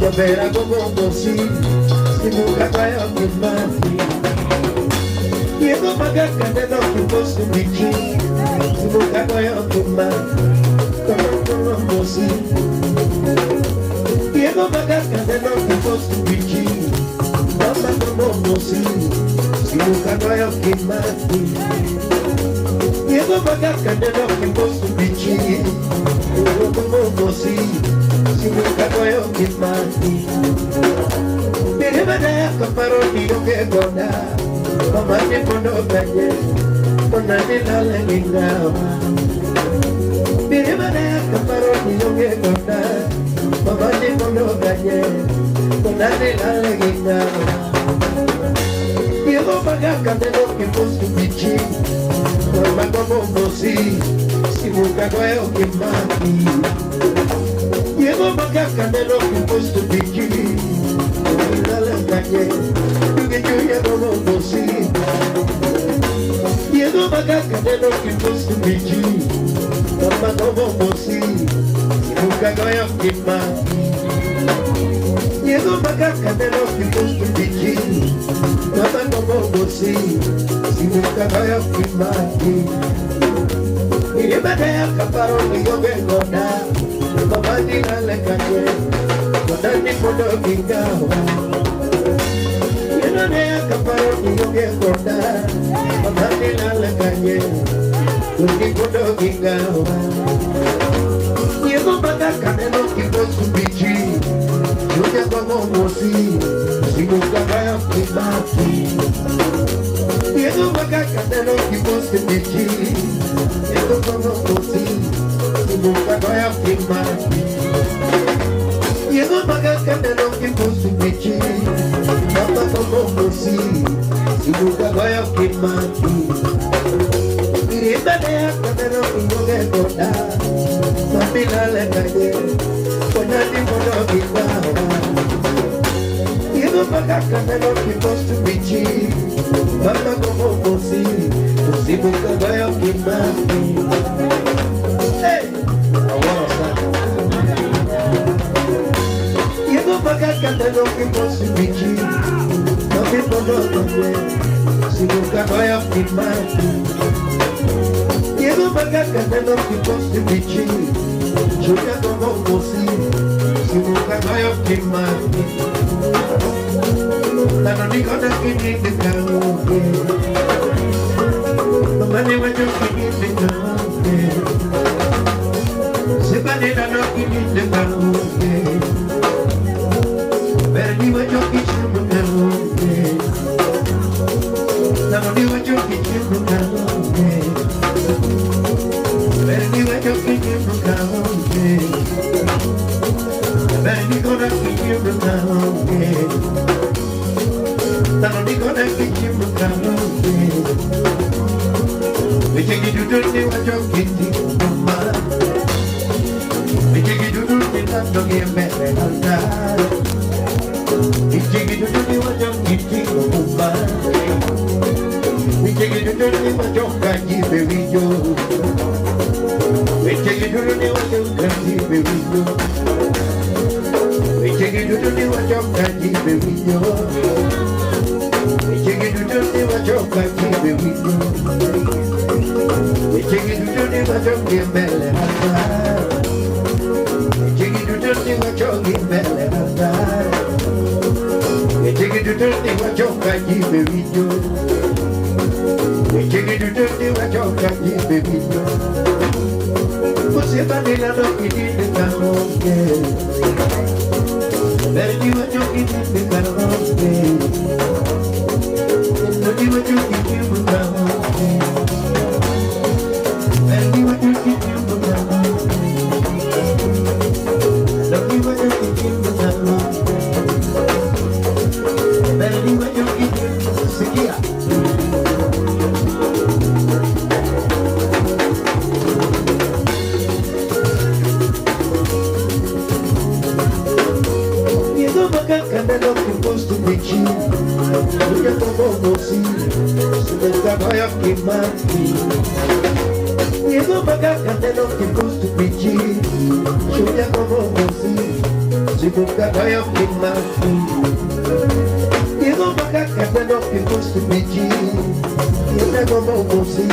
Jabera gogo mosi, simuka goyo kimaki. Yego magaka neno kiposu bichi, simuka goyo kimaki. Gogo mosi. Yego magaka neno kiposu bichi, mama gogo mosi, simuka goyo kimaki. Yego magaka neno kiposu bichi, gogo mosi. Simuka goyo kimaki. Biribada kaparo ni oge goda, mama ni pondo kanye, kona ni lale gingawa. Biribada kaparo ni oge goda, mama ni pondo kanye, kona ni lale gingawa. Yego magaka neno kiposu bichi, mama gogo mosi, simuka goyo kimaki. Yego magaka neno kiposu bichi, lale kanye, yuge yego mosi. Yego magaka neno kiposu bichi, mama gogo mosi, simuka goyo kimaki. Yego magaka neno kiposu bichi, mama gogo mosi, simuka goyo kimaki. Iribada kaparo ni yoge goda, mama ni lale kanye, goda ni pondo gingawa. Yeno kaparo ni yoge goda, mama ni lale kanye, ni pondo gingawa. Yego magaka neno kiposu bichi, yuya gogo mosi, simuka goyo kimaki. Yego magaka neno kiposu bichi, yego gogo mosi, simuka goyo kimaki. Yego magaka neno kiposu bichi, mama gogo mosi, simuka goyo kimaki. Iribada kaneno yoge goda, mami lale kanye, kona ni pondo gingawa. Yego magaka neno kiposu bichi, mama gogo mosi, simuka goyo kimaki. Hey! Yego magaka neno kiposu bichi, mami pondo kanye, simuka goyo kimaki. Yego magaka neno kiposu bichi, chuka gogo mosi, simuka goyo kimaki. Nano niko na kininde kaoge, mama ni wacho kininde kaoge, sebane nano kininde kaoge, berni wacho kichimu kaoge, nano ni wacho kichimu kaoge, berni wacho kichimu kaoge, berni kona kichimu kaoge. Nano niko na kichimu kaoge. Wechegi dudu ni wacho kiti mama, wechegi dudu ni nando gi mbele altar, wechegi dudu ni wacho kiti mama, wechegi dudu ni wacho kaji bewijo, wechegi dudu ni wacho kaji bewijo, wechegi dudu ni wacho kaji bewijo. Wechegi dudu ni wacho kaji bewijo, wechegi dudu ni wacho gi mbele altar, wechegi dudu ni wacho gi mbele altar, wechegi dudu ni wacho kaji bewijo, wechegi dudu ni wacho kaji bewijo. Osebane nano kininde kaonge, berni wacho kininde kaonge. Berni wacho kichimu kaonge, berni wacho kichimu kaonge, berni wacho kichimu kaonge, berni wacho kichimu sikia. Yego magaka neno kiposu bichi, yuya gogo mosi, simuka goyo kimaki. Yego magaka neno kiposu bichi, chunya gogo mosi, Sibuka goyo kimaki. Yego makaka neno kimosi biji. Yego momosi.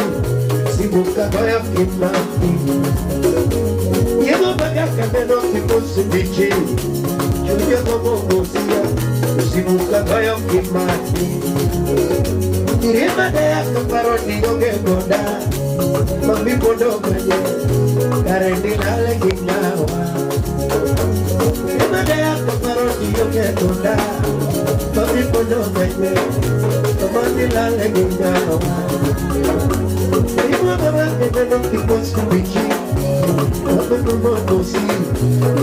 Sibuka goyo kimaki. Yego makaka neno kimosi biji. Yego momosi. Sibuka goyo kimaki. Irima de akaparo niyoge goda. Mami bodo kanye. Karendi lale ginyawa. Irima de akaparo niyoge goda. Mami bodo kanye. Mami lale ginyawa. Irima mama neno kimosi biji. Mami momosi.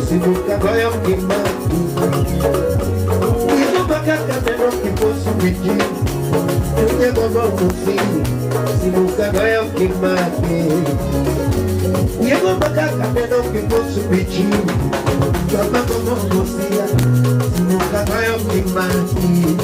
Sibuka goyo kimaki. Irima makaka neno kimosi biji. Yego momosi. Sibuka goyo kimaki. Yego makaka neno kimosi biji. Mama momosi. Sibuka goyo kimaki.